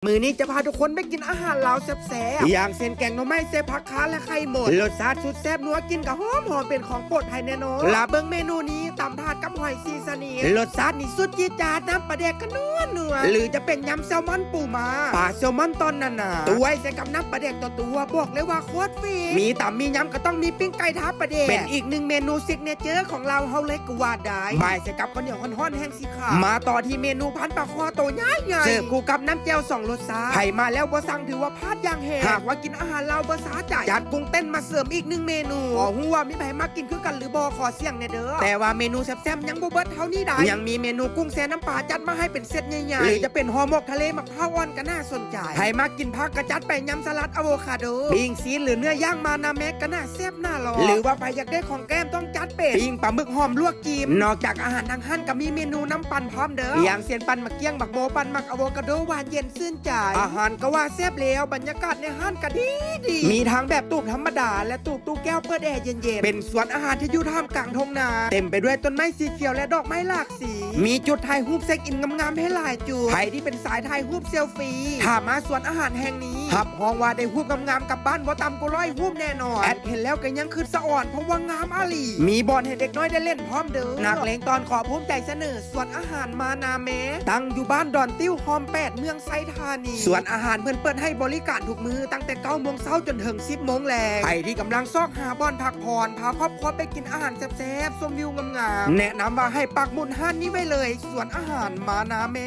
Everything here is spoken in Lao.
ມື້ນີ້ຈະພາທຸກຄົນໄປກິນອາຫານລາວແຊບໆ ຢ່າງເຊັ່ນແກງໜໍ່ໄມ້ໃສ່ຜັກຄາ ແລະ ໄຂ່ມົດ ລົດຊາດສຸດແຊບນົວ ກິ່ນກະຫອມໆ ເປັນຂອງໂປດໃຜແນ່ນອນ. ລະເບິ່ງເມນູນີ້ ຕຳຖາດກັບຫອຍສີສະໜິດ ລົດຊາດນີ້ສຸດຈີດຈາດ ນ້ຳປາແດກກະນົວໆ ຫຼືຈະເປັນຍຳແຊວມອນປູມ້າ ປາແຊວມອນຕອນໜາໆ ຕ້ວຍໃສ່ກັບນ້ຳປາແດກຕົວໆ ບອກເລີຍວ່າໂຄດຟີນ ມີຕຳມີຍຳກະຕ້ອງມີປີ້ງໄກ່ທາປາແດກ ເປັນອີກໜຶ່ງເມນູຊິກເນເຈີຂອງລາວເຮົາເລີຍກະວ່າໄດ້ ບາຍໃສ່ກັບເຂົ້າໜຽວຮ້ອນໆ ແຮງສີ ມາຕໍ່ທີ່ເມນູພັນປາຄໍ່ໂຕໃຫຍ່ໆ ເສີບຄູ່ກັບນ້ຳແຈ່ວສອງລົດຊາດ ໃຜມາແລ້ວບໍ່ສັ່ງຖືວ່າພາດຢ່າງແຮງ ຫາກວ່າກິນອາຫານລາວບໍ່ສະໃຈ ຈັດກຸ້ງເຕັ້ນມາເສີມອີກໜຶ່ງເມນູ ບໍ່ຮູ້ວ່າມີໃຜມັກກິນຄືກັນຫຼືບໍ່ ຂໍສຽງແນ່ເດີ. ແຕ່ວ່າເມນູແຊບໆຍັງບໍ່ເບິດເທົ່ານີ້ໃດ ຍັງມີເມນູກຸ້ງແຊ່ນ້ຳປາ ຈັດມາໃຫ້ເປັນເຊັດໃຫຍ່ໆ ຫຼືຈະເປັນຫໍ່ໝົກທະເລໝາກພ້າວອ່ອນກະໜ້າສົນໃຈ ໃຜມັກກິນຜັກກະຈັດໄປ ຍຳສະຫຼັດອາໂວຄາໂດ ປີ້ງຊີ້ນ ຫຼືເນື້ອຢ່າງມານາແມກະໜ້າແຊບໜ້າລອງ ຫຼືວ່າໃຜຢາກໄດ້ຂອງແກ້ມຕ້ອງຈັດເປັນ ປີ້ງປາໝຶກຫອມລວກຈີ່ມ ນອກຈາກອາຫານທາງຮ້ານກະມີເມນູນຳປັ່ນພ້ອມເດີ ຢ່າງເຊັ່ນປັ່ນໝາກກ້ຽງ ໝາກໂມ ປັ່ນໝາກອາໂວຄາໂດ ຫວານເຢັນຊື່ນໃຈ ອາຫານກະວ່າແຊບແລ້ວ ບັນຍາກາດໃນຮ້ານກະດີໆ ມີທັງແບບຕູບທຳມະດາ ແລະ ຕູບຕູ້ແກ້ວເປີດແອເຢັນໆ ເປັນສວນອາຫານທີ່ຢູ່ທ່າມກາງທົ່ງນາ ເຕັມໄປດ້ວຍຕົ້ນໄມ້ສີຂຽວ ແລະ ດອກໄມ້ຫຼາກສີ ມີຈຸດຖ່າຍຮູບເຊັກອິນງາມໆໃຫ້ຫຼາຍຈຸດ ໃຜທີ່ເປັນສາຍຖ່າຍຮູບເຊວຟີ ຖ້າມາສວນອາຫານແຫ່ງນີ້ ຮັບຮອງວ່າໄດ້ຮູບງາມໆກັບບ້ານບໍ່ຕ່ຳກວ່າຮ້ອຍຮູບແນ່ນອນ ແອັດເຫັນແລ້ວກະຍັງຄຶດສະອອນ ເພາະວ່າງາມອີ່ຫຼີ ມີບ່ອນໃຫ້ເດັກນ້ອຍໄດ້ຫຼິ້ນພ້ອມເດີ. ນັກເລງຕອນຂໍພູມໃຈສະເໜີ ສວນອາຫານມານາແມ ຕັ້ງຢູ່ບ້ານດອນຕິ້ວ ຮ່ອມແປດ ເມືອງໄຊທານີ ສວນອາຫານເພິ່ນເປີດໃຫ້ບໍລິການທຸກມື້ ຕັ້ງແຕ່ເກົ້າໂມງເຊົ້າຈົນເຖິງສິບໂມງແລງ ໃຜທີ່ກຳລັງຊອກຫາບ່ອນພັກຜ່ອນ ພາຄອບຄົວໄປກິນອາຫານແຊບໆ ຊົມວິວງາມໆ ແນະນຳວ່າໃຫ້ປັກໝຸດຮ້ານນີ້ໄວ້ເລີຍ ສວນອາຫານມານາແມ.